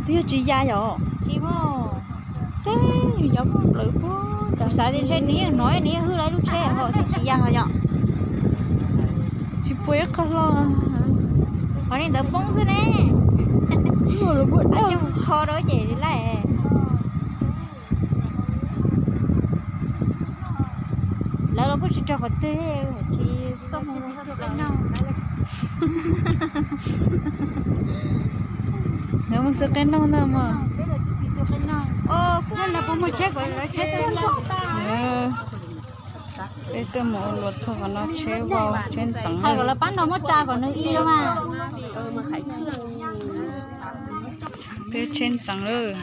Twb yog tsis ya yom? Teb yus yov muaj nplawm puag, kuv xav tias ntshe nws yeej hnov nws yeej hwj lawv lub tsheb ho twb tsis ya ho yom. Tsis pua ib qho hlo. Ho li ntawd poob xwb ne. Ho rau ces laij. Lawv los kuj tsis raug qhov twg, tsis txoj hmoo. Lawv mus xwb qe noog ntag mas. Lawv puas muaj tsheb, lawv tsheb. Peb twb mus ua luam txog qhov no, tsheb vau, tsheb ntxeev. Hais kom lawv pab nrog muab tsa kom nws i lawm mas. Peb tsheb ntxeev lawm.